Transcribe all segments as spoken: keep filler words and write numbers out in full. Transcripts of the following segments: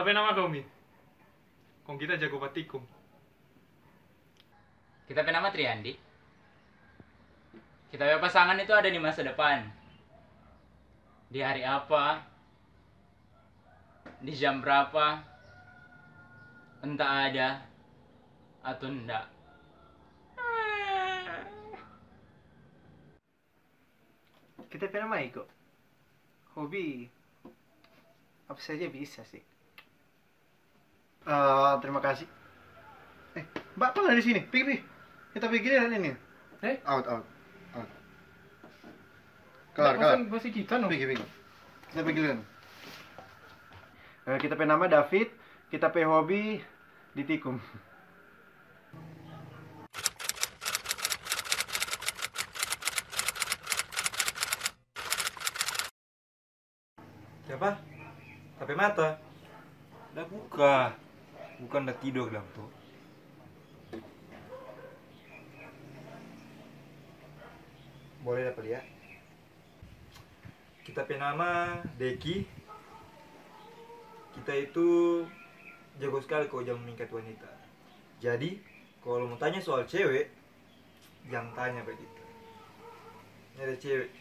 Apa nama kau, Mi? Kong kita jago batikung. Kita pe nama Triandi. Kita pe pasangan itu ada di masa depan. Di hari apa? Di jam berapa? Entah ada atau ndak. Kita pe nama iko. Hobi apa saja bisa sih. Eh, terima kasih. Eh, Mbak, apa nggak di sini? Pergi, pergi. Kita pergi giliran ini. Eh? Out, out, out. Kelar, kelar. Masih, masih kita, no? Pergi, pergi. Kita pergi giliran. Eh, kita pe nama David, kita pe hobi di tikung. Kiapa? Tape mata? Da buka. Bukan da tidor dang to. Boleh dapa lia? Kita pe nama Deki. Kita itu jago skali kalu ja mingkat wanita. Jadi, kalu mo tanya soal cewe, jang tanya bagitu. Ini ada cewe.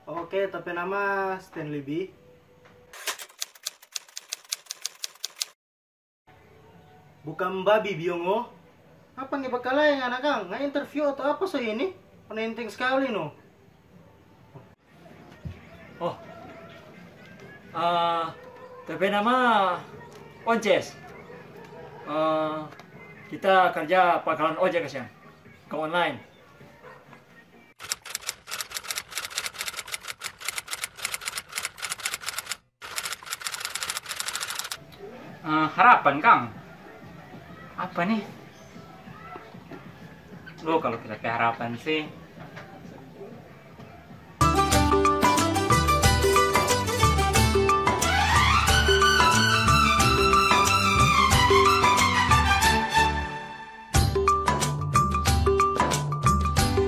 Oke, tape nama Stanley B. Bukang babi biong o. Apa ni bakalae ngana kang? Nga interview atau apa so ini? Penenteng skali no. Oh. Ah, tape nama Onces. Ah, kita karja pangkalan ojek kasiang. Ke online. Eh, harapan, kang. Apa ni? Lo, kalu kita pe harapan sih.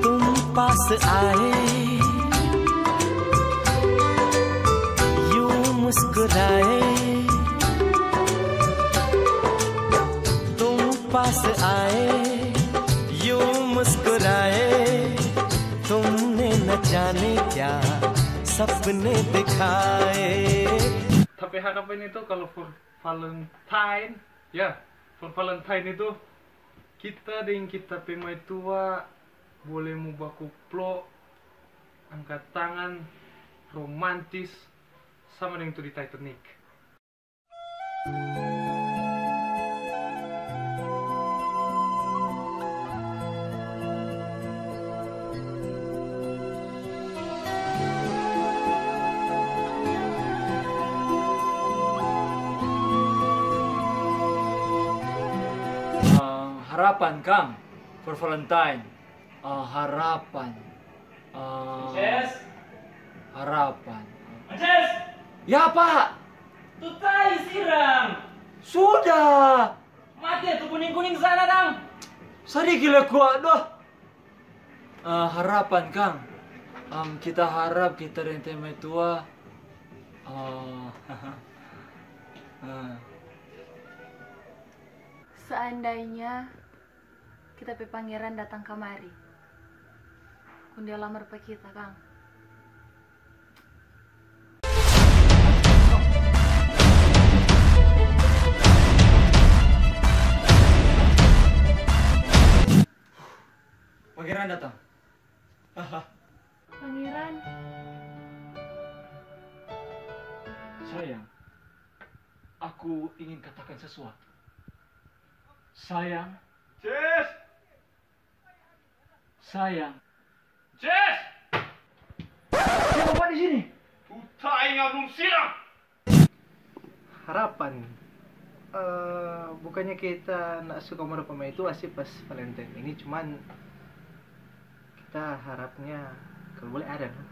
तुम पास आए, यूं मुस्कुराए, तुम पास आए, यूं मुस्कुराए, तुमने न जाने क्या सपने दिखाए। Tapi harapan itu kalau for Valentine, ya, for Valentine itu kita deng kita pe maitua bole mo bakuplo, angka tangan, romantis, sama deng tu di Titanic. Ah, harapan, kang, for Valentine. Ah, harapan. Ah, Ances? Harapan. Ances! Ya, Pak! Tu tai sirang! Sudah! Mate tu kuning-kuning sana dang. Sadiki le kwa doh. Eh, harapan, kang. Em, kita harap kita deng te maitua, eh, eh. Seandainya kita pe pangeran datang kamari, kong dia lamar pa kita, kang. Pangeran datang. Aha. Pangeran. Sayang, aku ingin katakan sesuatu. Sayang. Ces! Sayang. Ces! Siapa di sini? Tu tai ngana blum sirang! Harapan. Eh, bukannya kita ndak suka mo dapa maitua sih pas Valentine ini, cuman kita harapnya kalau boleh ada, no?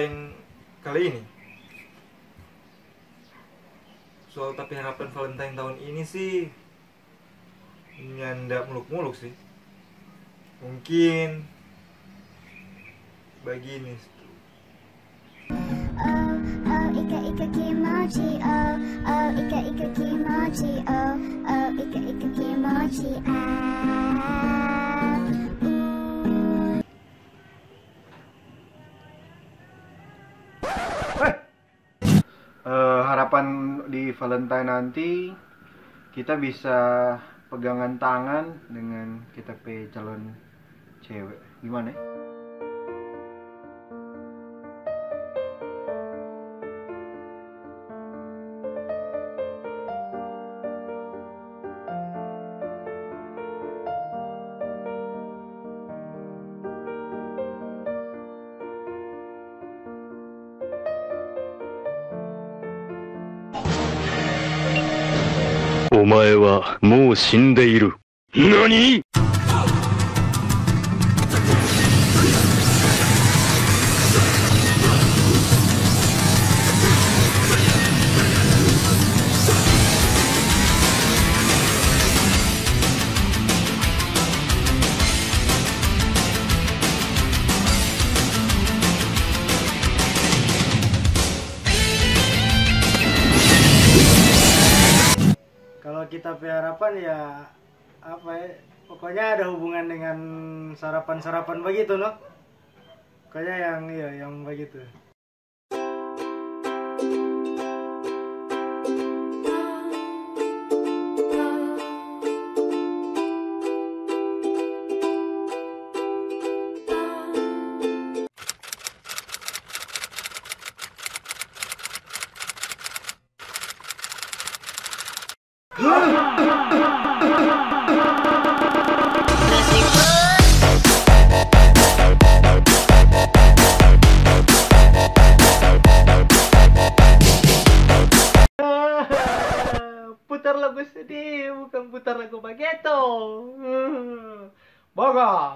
Yang kali ini, soal tapi harapan Valentine tahun ini sih nyanda muluk-muluk sih. Mungkin begini. Oh, oh, ika ika kimochi, oh, oh, ika ika kimochi, oh, oh, ika ika kimochi, ah, ooh. Eh, harapan di Valentine nanti, kita bisa pegangan tangan dengan kita pe calon cewek. Gimana ya? Omae wa mou shindeiru. Nani? Kalau kita pe harapan ya, apa ya, pokoknya ada hubungan dengan sarapan-sarapan begitu, no? Pokoknya yang, iya, yang begitu. Putar lagu sedih, bukan putar lagu bageto. Boga.